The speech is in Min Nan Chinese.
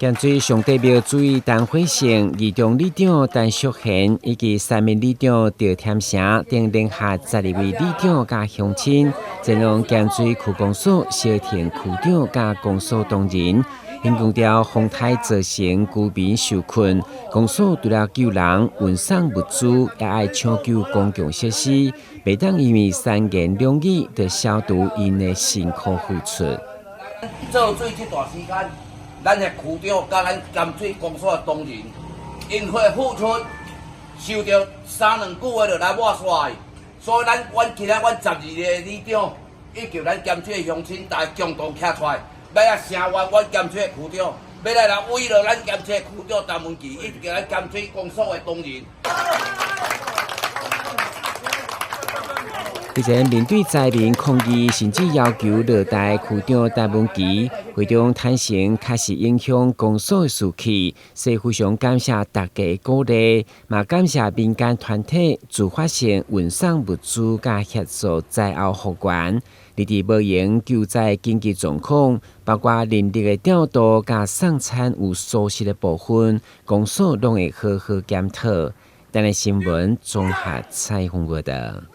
咸水上帝廟主委陳輝勝、義中里長陳淑賢以及三民里長趙添成等聯合12位里長佮鄉親，前往咸水區公所相挺區長佮公所同仁，強調風颱造成居民受困，公所除了救人、運送物資，也愛搶救公共設施，袂當因為三言兩語就消除𪜶的辛苦付出。做水這段時間，咱的區長佮咱咸水公所的同仁，𪜶會付出，受著三兩句話就來抹煞去，所以咱阮今仔阮12個里長以及咱咸水的鄉親，大家共同徛出來，欲來聲援阮咸水的區長，欲來來慰勞咱咸水的區長陳文琪，以及咱咸水公所的同仁。日前面對災民抗議，甚至要求落台區長陳文琪，會長坦承確實影響公所的士氣，所以非常感謝大家的鼓勵，嘛感謝民間團體自發性運送物資佮協助災後復原。而佇無閒救災緊急狀況，包括人力的調度佮送餐有疏失的部分，公所攏會好好檢討。台南新聞綜合採訪報導。